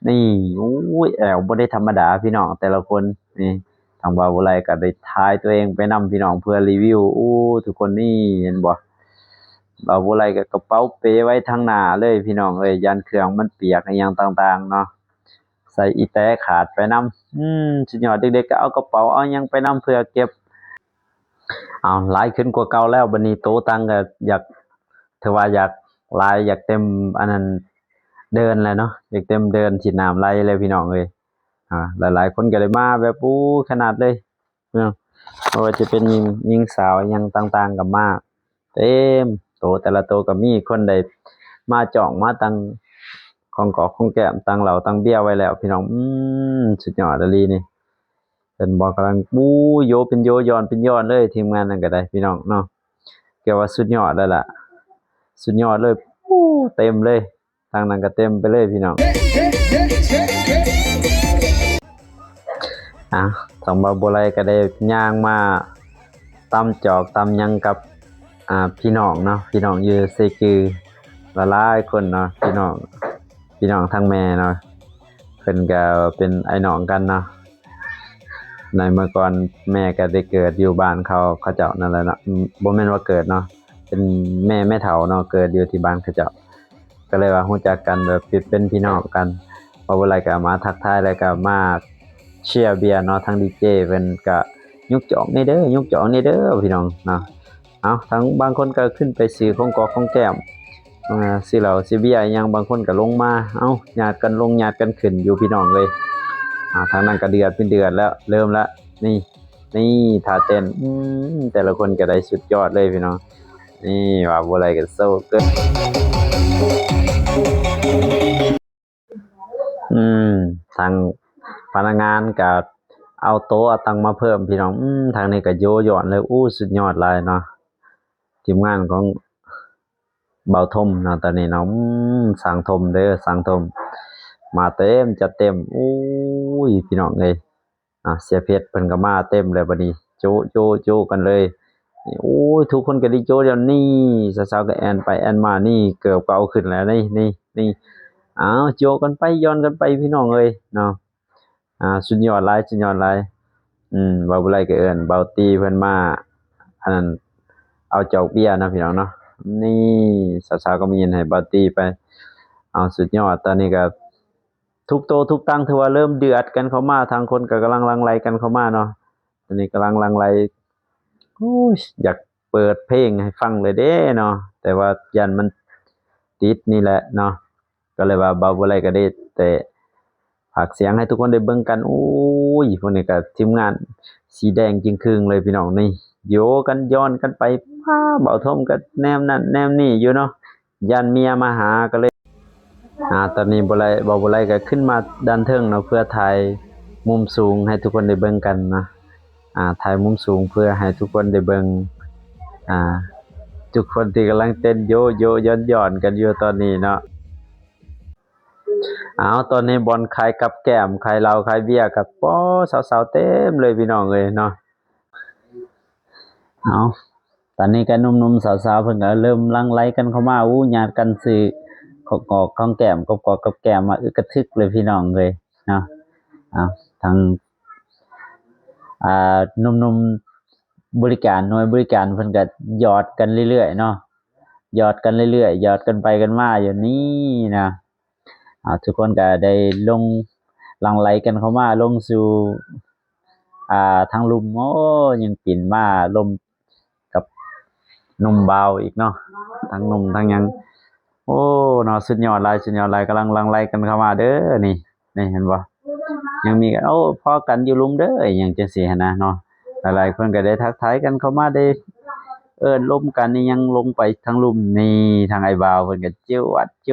ນີ້ ໂອ້ຍ ແອວບໍ່ໄດ້ທຳມະດາພີ່ນ້ອງ ແຕ່ລະຄົນ. ນີ້ ທາງບ່າວບຸໄລກໍໄດ້ຖ່າຍຕົວເອງໄປນຳພີ່ນ້ອງ ເພື່ອຣີວິວ. ໂອ້ ທຸກຄົນ ນີ້ເຫັນບໍ່ ບ່າວບຸໄລກໍກະເປົາເປໄວ້ທາງໜ້າເລີຍພີ່ນ້ອງເອີຍ ຢ້ານເຄື່ອງມັນປຽກອີ່ຫຍັງຕ່າງໆເນາະ ໃສ່ອີແຕຂາດໄປນຳ. ອືມ ສຸດຍອດ ເດັກໆກໍເອົາກະເປົາເອົາຫຍັງໄປນຳເພື່ອເກັບ. ເອົາ ຫຼາຍຂຶ້ນກວ່າເກົ່າແລ້ວ ບັດນີ້ໂຕຕັງກໍຢາກ ຖືວ່າຢາກຫຼາຍ ຢາກເຕັມອັນນັ້ນເດີ່ນແລ້ວເນາະ ຢາກເຕັມເດີ່ນທີ່ນ້ຳໄຫຼແລ້ວພີ່ນ້ອງເອີຍ. ອ່າ ຫຼາຍໆຄົນກໍໄດ້ມາແບບ ໂອ້ ຂະໜາດເລີຍເນາະ ບໍ່ວ່າຈະເປັນຍິງ ຍິງສາວຫຍັງຕ່າງໆກໍມາເຕັມໂຕ ແຕ່ລະໂຕກໍມີຄົນໄດ້ມາຈ້ອງມາຕັ້ງຂອງກອກຂອງແກ້ມ ຕັ້ງເຫຼົ້າຕັ້ງເບຍໄວ້ແລ້ວພີ່ນ້ອງ. ອືມ ສຸດຍອດອີ່ຫຼີນີ້ ເຫັນບໍ່ ກຳລັງ ໂອ້ ໂຢເປັນໂຢ ຢ່ອນເປັນຢ່ອນເລີຍ ທີມງານນັ້ນກໍໄດ້ພີ່ນ້ອງເນາະ. ເກືອບວ່າສຸດຍອດແລ້ວລະ ສຸດຍອດເລີຍ. ໂອ້ ເຕັມເລີຍ ທາງນັ້ນກໍເຕັມໄປເລີຍພີ່ນ້ອງ. ອ່າ ທາງບ່າວບຸໄລກໍໄດ້ຍ່າງມາຕຳຈອກຕຳຫຍັງກັບ ອ່າ ພີ່ນ້ອງເນາະ ພີ່ນ້ອງຢູ່ເຊກື ຫຼາຍໆຄົນເນາະ ພີ່ນ້ອງ ພີ່ນ້ອງທາງແມ່ເນາະ ເພິ່ນກໍເປັນອ້າຍນ້ອງກັນເນາະ. ໃນເມື່ອກ່ອນແມ່ກໍໄດ້ເກີດຢູ່ບ້ານເຂົາ ເຂົາເຈົ້ານັ້ນແຫຼະເນາະ ອືມ ບໍ່ແມ່ນວ່າເກີດເນາະ ເປັນແມ່ ແມ່ເຖົ້າເນາະ ເກີດຢູ່ທີ່ບ້ານເຂົາເຈົ້າ ກໍເລີຍວ່າຮູ້ຈັກກັນແບບເປັນ ເປັນພີ່ນ້ອງກັນ. ເວົ້າບໍ່ໄດ້ກໍມາທັກທາຍ ແລ້ວກໍມາເຊຍເບຍເນາະ ທາງດີເຈເພິ່ນກໍ ຍົກຈອກແດ່ເດີ ຍົກຈອກແດ່ເດີ ພີ່ນ້ອງເນາະ. ເອົາ ທາງບາງຄົນກໍຂຶ້ນໄປຊື້ຂອງກອກຂອງແກ້ມ ເອີ ຊື້ເຫຼົ້າຊື້ເບຍອີ່ຫຍັງ ບາງຄົນກໍລົງມາ ເອົາ ຍາດກັນລົງຍາດກັນຂຶ້ນຢູ່ພີ່ນ້ອງເອີຍ. ອ່າ ທາງນັ້ນກໍເດືອດເປັນເດືອດແລ້ວ ເລີ່ມແລ້ວ ນີ້ ນີ້ ທ່າເຕັ້ນ ອືມ ແຕ່ລະຄົນກໍໄດ້ສຸດຍອດເລີຍພີ່ນ້ອງ. ນີ້ ວ່າບໍ່ໄດ້ກໍໂຊເກີນ. ອືມ ທາງພະນັກງານກໍເອົາໂຕະເອົາຕັ່ງມາເພີ່ມພີ່ນ້ອງ. ອືມ ທາງນີ້ກໍໂຢຍອນເລີຍ ໂອ້ ສຸດຍອດຫຼາຍເນາະ ທີມງານຂອງບ່າວທົມເນາະ ຕອນນີ້ເນາະ. ອືມ ຊ່າງທົມເດີ ຊ່າງທົມ ມາເຕັມ ຈັດເຕັມ. ໂອ້ຍ ພີ່ນ້ອງເອີຍ ອ່າ ເສຍເພັດເພິ່ນກໍມາເຕັມເລີຍບັດນີ້ ໂຈະ ໂຈະ ໂຈະກັນເລີຍ. ໂອ້ຍ ທຸກຄົນກໍໄດ້ໂຈະດຽວນີ້ ສາວໆກໍແອນໄປແອນມາ ນີ້ ເກີບກໍເອົາຂຶ້ນແລ້ວ ນີ້ ນີ້ ນີ້ ອ້າວ ໂຈະກັນໄປ ຢ່ອນກັນໄປ ພີ່ນ້ອງເອີຍເນາະ. ອ່າ ສຸດຍອດຫຼາຍ ສຸດຍອດຫຼາຍ. ອືມ ເວົ້າບໍ່ໄດ້ກໍເອີ້ນເບົາຕີເພິ່ນມາ ອັນນັ້ນ ເອົາຈອກເບຍເນາະ ພີ່ນ້ອງເນາະ. ນີ້ ສາວໆກໍມາຍິນໃຫ້ເບົາຕີໄປ ເອົາ ສຸດຍອດ. ຕອນນີ້ກໍ ທຸກໂຕທຸກຕັ່ງຖືວ່າເລີ່ມເດືອດກັນເຂົ້າມາ ທາງຄົນກໍກຳລັງຫຼັ່ງໄຫຼກັນເຂົ້າມາເນາະ. ຕອນນີ້ກຳລັງຫຼັ່ງໄຫຼ ໂອ້ຍ ຢາກເປີດເພງໃຫ້ຟັງເລີຍເດ້ເນາະ ແຕ່ວ່າຢ້ານມັນຕິດນີ້ແຫຼະເນາະ ກໍເລີຍວ່າເບົາບໍ່ໄຫຼກໍໄດ້ແຕ່ພາກສຽງໃຫ້ທຸກຄົນໄດ້ເບິ່ງກັນ. ໂອ້ຍ ພວກນີ້ກໍທີມງານສີແດງຈຶ່ງຄຶ່ງເລີຍພີ່ນ້ອງນີ້ ໂຍກັນຍ້ອນກັນໄປ ປ້າ ເບົາທົມກໍແນມນັ້ນແນມນີ້ຢູ່ເນາະ ຢ້ານເມຍມາຫາກໍເລີຍ ອ່າ ຕອນນີ້ບໍ່ໄຫຼ ເບົາບໍ່ໄຫຼກໍຂຶ້ນມາດ້ານເທິງເນາະ ເພື່ອຖ່າຍມຸມສູງໃຫ້ທຸກຄົນໄດ້ເບິ່ງກັນນະ ອ່າ ຖ່າຍມຸມສູງເພື່ອໃຫ້ທຸກຄົນໄດ້ເບິ່ງ ອ່າ ທຸກຄົນທີ່ກຳລັງເຕັ້ນໂຢໂຢຍ້ອນໆກັນຢູ່ຕອນນີ້ເນາະ. ອ້າວ ຕອນນີ້ບ່ອນຂາຍກັບແກ້ມ ຂາຍເຫຼົ້າຂາຍເບຍກໍ ປໍ ສາວໆເຕັມເລີຍພີ່ນ້ອງເອີຍເນາະ. ເອົາ ຕອນນີ້ກໍໜຸ່ມໆສາວໆເພິ່ນກໍເລີ່ມຫຼັ່ງໄຫຼກັນເຂົ້າມາ ໂອ້ ຍາດກັນຊື້ຂອງກອກຂອງແກ້ມ ກອບກອກກັບແກ້ມມາອຶກກະທຶກເລີຍພີ່ນ້ອງເອີຍເນາະ. ເອົາ ທາງ ອ່າ ໜຸ່ມໆບໍລິການ ໜ່ວຍບໍລິການເພິ່ນກໍຢອດກັນເລື້ອຍໆເນາະ ຢອດກັນເລື້ອຍໆ ຢອດກັນໄປກັນມາຢູ່ນີ້ນະ. ອ່າ ທຸກຄົນກໍໄດ້ລົງ ຫຼັ່ງໄຫຼກັນເຂົ້າມາລົງສູ່ ອ່າ ທາງລຸ່ມ. ໂອ້ ຍັງປິ່ນມາລົມກັບໜຸ່ມບ່າວອີກເນາະ ທັງໜຸ່ມທັງຫຍັງ. ໂອ້ ເນາະ ສຸດຍອດຫຼາຍ ສຸດຍອດຫຼາຍ ກຳລັງຫຼັ່ງໄຫຼກັນເຂົ້າມາເດີນີ້ ນີ້ເຫັນບໍ່ ຍັງມີກັນ ໂອ້ ພໍ້ກັນຢູ່ລຸ່ມເດີ ອີຫຍັງຈັ່ງຊີ້ຫັ້ນນະເນາະ. ຫຼາຍໆຄົນກໍໄດ້ທັກທາຍກັນເຂົ້າມາ ໄດ້ເອີ້ນລົມກັນອີຫຍັງລົງໄປທາງລຸ່ມນີ້ ທາງອ້າຍບ່າວເພິ່ນກໍຈ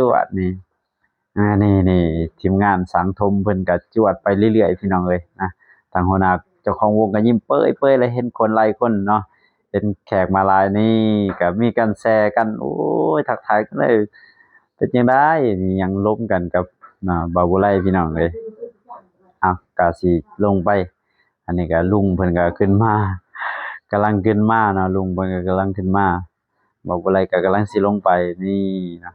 ວດໆນີ້ ອ່າ ນີ້ໆ ທີມງານສ້າງທົມເພິ່ນກໍຈວດໄປເລື້ອຍໆ ພີ່ນ້ອງເອີຍນະ. ທາງຫົວໜ້າເຈົ້າຂອງວົງກໍຍິ້ມເປີຍໆ ແລະ ເຫັນຄົນຫຼາຍຄົນເນາະ ເຫັນແຂກມາຫຼາຍນີ້ກໍມີການແຊກັນ ໂອ້ຍ ທັກທາຍກັນເລີຍ ເປັນຈັ່ງໃດ ຍັງລົມກັນກັບ ນະ ບ່າວບຸໄລ ພີ່ນ້ອງເອີຍ. ເອົາ ກະຊິລົງໄປ ອັນນີ້ກໍລຸງເພິ່ນກໍຂຶ້ນມາ ກຳລັງຂຶ້ນມາເນາະ ລຸງເພິ່ນກໍກຳລັງຂຶ້ນມາ. ບໍ່ ບໍ່ໄຫຼກໍກຳລັງຊິລົງໄປນີ້ເນາະ.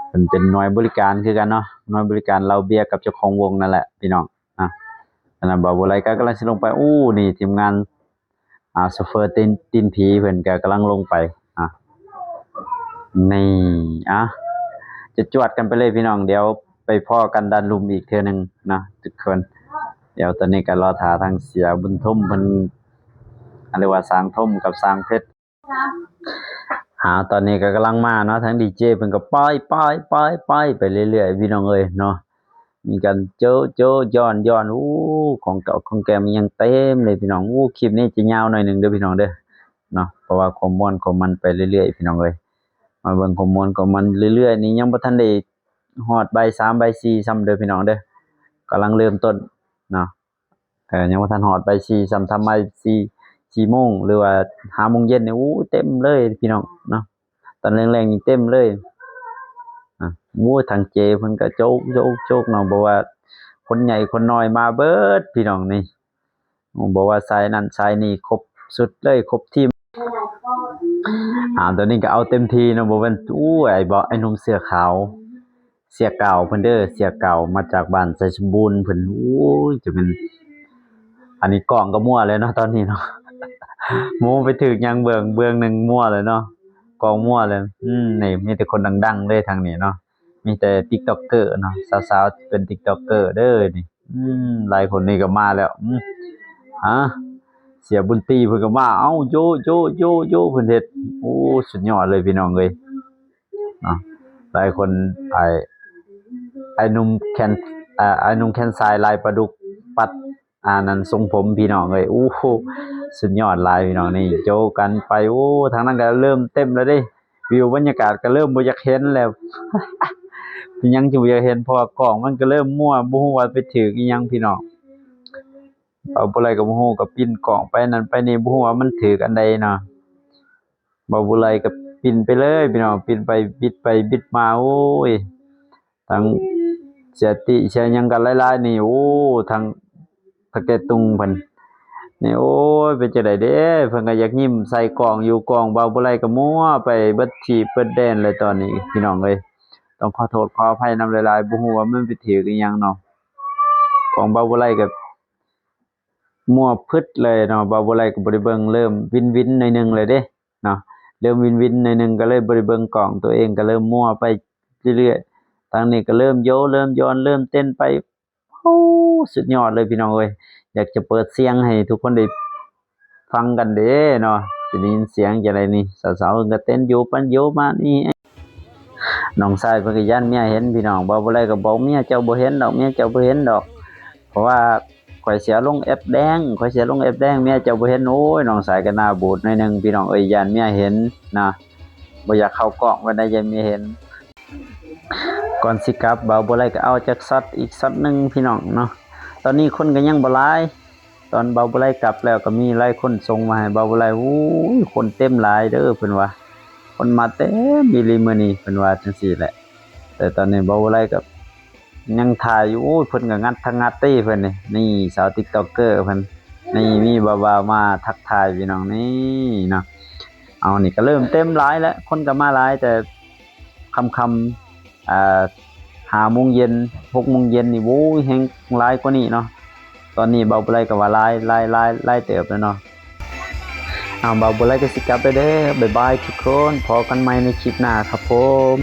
ເພິ່ນເປັນໜ່ວຍບໍລິການຄືກັນເນາະ ໜ່ວຍບໍລິການເຫຼົ້າເບຍກັບເຈົ້າຂອງວົງນັ້ນແຫຼະພີ່ນ້ອງນະ. ອັນນັ້ນ ບໍ່ ບໍ່ໄຫຼກໍກຳລັງຊິລົງໄປ. ໂອ້ ນີ້ທີມງານ ອ່າ ໂຊເຟີຕີນ ຕີນຜີເພິ່ນກໍກຳລັງລົງໄປ ອ່າ ນີ້ ອ່າ ຈະຈວດກັນໄປເລີຍພີ່ນ້ອງ. ດຽວໄປພໍ້ກັນດ້ານລຸ່ມອີກເທື່ອໜຶ່ງເນາະທຸກຄົນ. ດຽວຕອນນີ້ກໍລໍຖ້າທາງເສຍບຸນທົມເພິ່ນ ຫຼືວ່າຊ່າງທົມກັບຊ່າງເພັດ. ອ່າ ຕອນນີ້ກໍກຳລັງມາເນາະ ທາງດີເຈເພິ່ນກໍປ່ອຍໆໆໆໄປເລື້ອຍໆ ພີ່ນ້ອງເອີຍເນາະ. ມີການໂຈະໂຈະຍ້ອນໆ ໂອ້ ຂອງເກົ່າຂອງແກມຍັງເຕັມເລີຍພີ່ນ້ອງ. ໂອ້ ຄລິບນີ້ຈະຍາວໜ້ອຍໜຶ່ງເດີພີ່ນ້ອງເດີເນາະ ເພາະວ່າຄວາມມ່ວນຄວາມມັນໄປເລື້ອຍໆ ພີ່ນ້ອງເອີຍ. ມາເບິ່ງຄວາມມ່ວນຄວາມມັນເລື້ອຍໆນີ້ ຍັງບໍ່ທັນໄດ້ຮອດບ່າຍສາມບ່າຍສີ່ຊ້ຳເດີພີ່ນ້ອງເດີ ກຳລັງເລີ່ມຕົ້ນເນາະ. ເອີ ຍັງບໍ່ທັນຮອດບ່າຍສີ່ຊ້ຳ ທຳມາສີ່ ສີ່ໂມງ ຫຼືວ່າຫ້າໂມງເຢັນນີ້ ໂອ້ ເຕັມເລີຍພີ່ນ້ອງເນາະ. ຕອນແລງໆນີ້ເຕັມເລີຍ. ອ່າ ໂອ້ ທາງເຈເພິ່ນກໍໂຈກໆໆເນາະ ບໍ່ວ່າຄົນໃຫຍ່ຄົນນ້ອຍມາເບິດພີ່ນ້ອງນີ້. ບໍ່ວ່າສາຍນັ້ນສາຍນີ້ ຄົບຊຸດເລີຍ ຄົບທີມ. ອ່າ ຕອນນີ້ກໍເອົາເຕັມທີ່ເນາະ ບໍ່ແມ່ນ ໂອ້ ໄອ້ ບໍ່ ໄອ້ໜຸ່ມເສື້ອຂາວ ເສຍກາວເພິ່ນເດີ ເສຍກາວມາຈາກບ້ານໄຊສົມບູນເພິ່ນ. ໂອ້ຍ ຈະແມ່ນ ອັນນີ້ກ້ອງກໍມົວແລ້ວເນາະຕອນນີ້ເນາະ ໝູ່ໄປຖືກຫຍັງເບື້ອງ ເບື້ອງໜຶ່ງມົວແລ້ວເນາະ ກ້ອງມົວແລ້ວ. ອືມ ນີ້ມີແຕ່ຄົນດັງໆເລີຍທາງນີ້ເນາະ ມີແຕ່ຕິກຕັອກເກີເນາະ ສາວໆເປັນຕິກຕັອກເກີເດີນີ້. ອືມ ຫຼາຍຄົນນີ້ກໍມາແລ້ວ. ອືມ ອ່າ ເສຍບຸນຕີເພິ່ນກໍມາ ເອົ້າ ໂຈະໂຈະໂຈະໂຈະ ເພິ່ນເຮັດ ໂອ້ ສຸດຍອດເລີຍພີ່ນ້ອງເອີຍເນາະ. ຫຼາຍຄົນ ໄອ້ ໄອ້ໜຸ່ມແຂນ ອ່າ ໄອ້ໜຸ່ມແຂນຊາຍລາຍປາດຸກ ປັດ ອັນນັ້ນ ຊົງຜົມ ພີ່ນ້ອງເອີຍ. ໂອ້ໂຫ ສຸດຍອດຫຼາຍພີ່ນ້ອງ ນີ້ໂຈະກັນໄປ. ໂອ້ ທາງນັ້ນກໍເລີ່ມເຕັມແລ້ວເດ້ ວິວບັນຍາກາດກໍເລີ່ມບໍ່ຢາກເຫັນແລ້ວ ເປັນຫຍັງຈຶ່ງບໍ່ຢາກເຫັນ ເພາະວ່າກ້ອງມັນກໍເລີ່ມມົວ ບໍ່ຮູ້ວ່າໄປຖືກອີ່ຫຍັງພີ່ນ້ອງ. ເອົາ ບໍ່ໄດ້ກໍບໍ່ຮູ້ ກໍປິ່ນກ້ອງໄປນັ້ນໄປນີ້ ບໍ່ຮູ້ວ່າມັນຖືກອັນໃດເນາະ. ເບົາບຸໄລກໍປິ່ນໄປເລີຍພີ່ນ້ອງ ປິ່ນໄປບິດໄປບິດມາ. ໂອ້ຍ ທັງເສຍຕິເສຍຫຍັງກັນຫຼາຍໆນີ້ ໂອ້ ທັງຖາແກ່ຕຸງເພິ່ນນີ້ ໂອ້ຍ ເປັນຈັ່ງໃດເດ້ ເພິ່ນກໍຢາກຍິ້ມໃສ່ກ້ອງຢູ່ ກ້ອງເບົາບຸໄລກໍມົວໄປເບິດທີ່ເບິດແດນເລີຍຕອນນີ້ ພີ່ນ້ອງເອີຍ. ຕ້ອງຂໍໂທດຂໍອະໄພນຳຫຼາຍໆ ບໍ່ຮູ້ວ່າມັນໄປຖືກອີ່ຫຍັງເນາະ ກ້ອງເບົາບຸໄລກໍ ມົວພຶດເລີຍເນາະ ເບົາບໍ່ໄຫຼກໍບໍ່ໄດ້ເບິ່ງ ເລີ່ມວິນໆໜ້ອຍໜຶ່ງເລີຍເດ້ເນາະ ເລີ່ມວິນໆໜ້ອຍໜຶ່ງ ກໍເລີຍບໍ່ໄດ້ເບິ່ງກ້ອງ ຕົວເອງກໍເລີ່ມມົວໄປເລື້ອຍໆ ທາງນີ້ກໍເລີ່ມໂຢ ເລີ່ມຍ້ອນ ເລີ່ມເຕັ້ນໄປ. ໂອ້ ສຸດຍອດເລີຍພີ່ນ້ອງເອີຍ ຢາກຈະເປີດສຽງໃຫ້ທຸກຄົນໄດ້ຟັງກັນເດ້ເນາະ. ຊິໄດ້ຍິນສຽງຈັ່ງໃດນີ້? ສາວໆເພິ່ນກໍເຕັ້ນຢູ່ປັນຢູ່ມານີ້. ນ້ອງຊາຍເພິ່ນກໍຢ້ານເມຍເຫັນພີ່ນ້ອງ. ເວົ້າບໍ່ໄດ້ກໍບອກເມຍ ເຈົ້າບໍ່ເຫັນດອກ ເມຍເຈົ້າບໍ່ເຫັນດອກ ເພາະວ່າຂ້ອຍຊິເອົາລົງແອັບແດງ ຂ້ອຍຊິເອົາລົງແອັບແດງ ເມຍເຈົ້າບໍ່ເຫັນ. ໂອ້ຍ ນ້ອງຊາຍກໍໜ້າບູດໜ້ອຍໜຶ່ງພີ່ນ້ອງເອີຍ ຢ້ານເມຍເຫັນນະ ບໍ່ຢາກເຂົ້າກ້ອງປານໃດ ຢ້ານເມຍເຫັນ. ກ່ອນຊິກັບ ບ່າວບົວໄລກໍເອົາຈັກຊັອດອີກຊັອດໜຶ່ງພີ່ນ້ອງເນາະ. ຕອນນີ້ຄົນກໍຍັງບໍ່ຫຼາຍ ຕອນບ່າວບົວໄລກັບແລ້ວກໍມີຫຼາຍຄົນສົ່ງມາໃຫ້ບ່າວບົວໄລ ໂອ້ຍ ຄົນເຕັມຫຼາຍເດີເພິ່ນວ່າ ຄົນມາເຕັມອີ່ຫຼີມື້ນີ້ ເພິ່ນວ່າຈັ່ງຊີ້ແຫຼະ. ແຕ່ຕອນນີ້ບ່າວບົວໄລກໍຍັງຖ່າຍຢູ່ ໂອ້ຍ ເພິ່ນກໍງັດທັງງັດຕິເພິ່ນນີ້ ນີ້ສາວຕິກຕັອກເກີເພິ່ນນີ້ ມີບ່າວໆມາທັກທາຍພີ່ນ້ອງນີ້ເນາະ. ເອົາ ນີ້ກໍເລີ່ມເຕັມຫຼາຍແລ້ວ ຄົນກໍມາຫຼາຍ ແຕ່ຄ່ຳໆ ອ່າ ຫ້າໂມງເຢັນ ຫົກໂມງເຢັນນີ້ ໂອ້ຍ ແຮງຫຼາຍກວ່ານີ້ເນາະ. ຕອນນີ້ບ່າວບົວໄລກໍວ່າຫຼາຍ ຫຼາຍ ຫຼາຍ ຫຼາຍເຕີບແລ້ວເນາະ. ເອົາ ບ່າວບົວໄລກໍຊິກັບແລ້ວເດີ ບາຍບາຍທຸກຄົນ ພໍ້ກັນໃໝ່ໃນຄລິບໜ້າຄັບຜົມ.